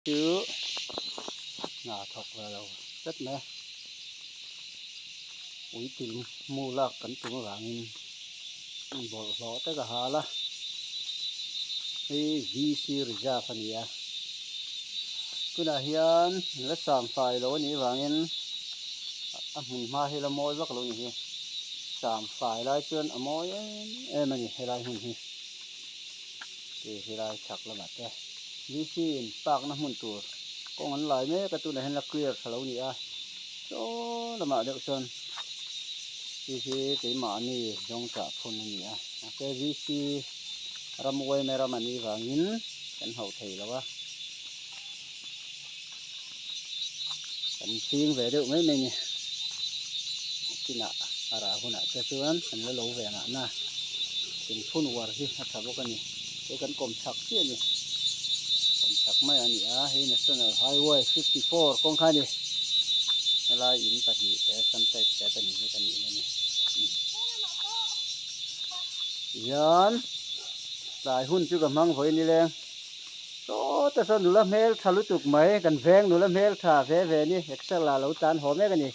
Chu hna thawk ve lo tlat mai a, uitil mu lak kan tum avangin bawlhhlawh te ka hal a, hei VC reserve a ni a, tunah hian la sam fai lo a nih avangin a hmun hma hi la mawi vak lo a ni hi, sam fai lai chuan a mawi em em a ni helai hmun hi. Tih helai chhak lamah te VC in park na hmun tur kawng an lai mek a tunah hian la clear tha lo a ni a chaw lamah deuh chuan hei hi keimahni zawng chah phun a ni a mahse VC ram uaime ram a nih vangin kan hauh thei lo a kan ching ve deuh mai mai a ni nakinah a rah hunah te chuan kan la lo ve mahna thingphun uar hi a tha bawk a ni hei kan kawm chak chiah a ni kawm chak mai a ni a hei national highway 54 kawng kha a ni helai in pahnih te samtype te pahnih hi kan in a ni tihian tlai hun chu ka hmang vawi nileng. Saw te saw nula hmeltha lutuk mai kan veng nula hmeltha ve ve ni exer la lo tan haw mek a ni.